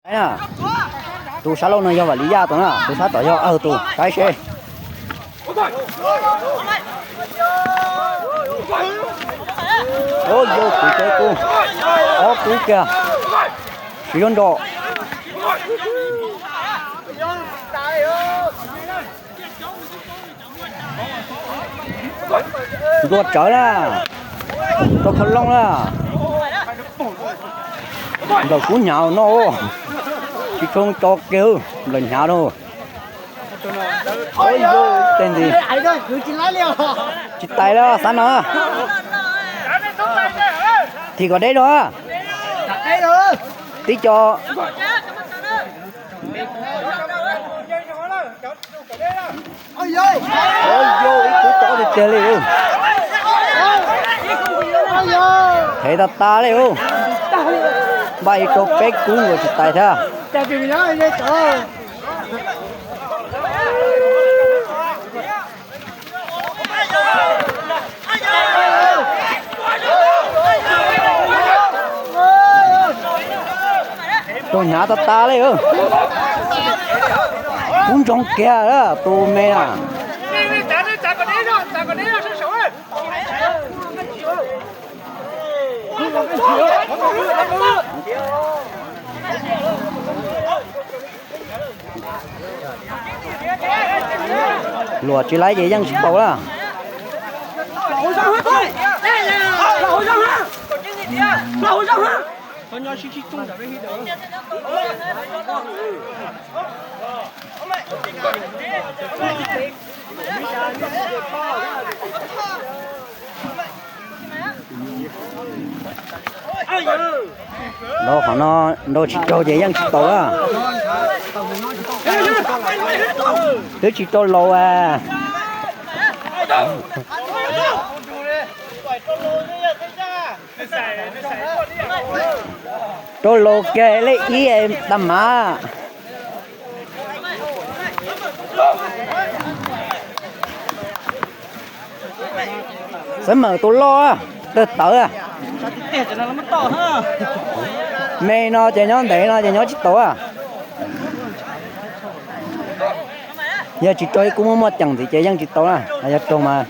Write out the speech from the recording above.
Na, tus sab laug no yog Vam Li Yaj tus na, tus sab tom yog Awg tus, saib seb. Yog kuv cov kub, ob kub kiag, siv zog nrog. Nplua tsawv na, rau khav looj na. Nplawm kub hnyav no, tsis tshua tso kiag, nplawm hnyav no. Teg ntxiv, tsis tais li xav no. Thim kom deb no. Tib co. Ib kub tob tiag tiag li. Heev tas tas li. Npaj ib rau peb kub nkaus tsis tais thiab. Raug hnyav tas tas li. Kub ntsoog kiag tus me na. Luam tsis laib ces yeej tsis tau lawm. Nrau qhov no, nrau tsis raug ces yeej tsis tau lawm. Twb tsis tau laus as. Rau laus kiag lej ib tag mas. Xav mawm tus loj, tawg tawv. Me no ces nyob ntev no ces nyob tsis tau. Yog tsis raug ib kub muaj muaj ceem ntxiv ces yeej tsis tau na, yog raug mas.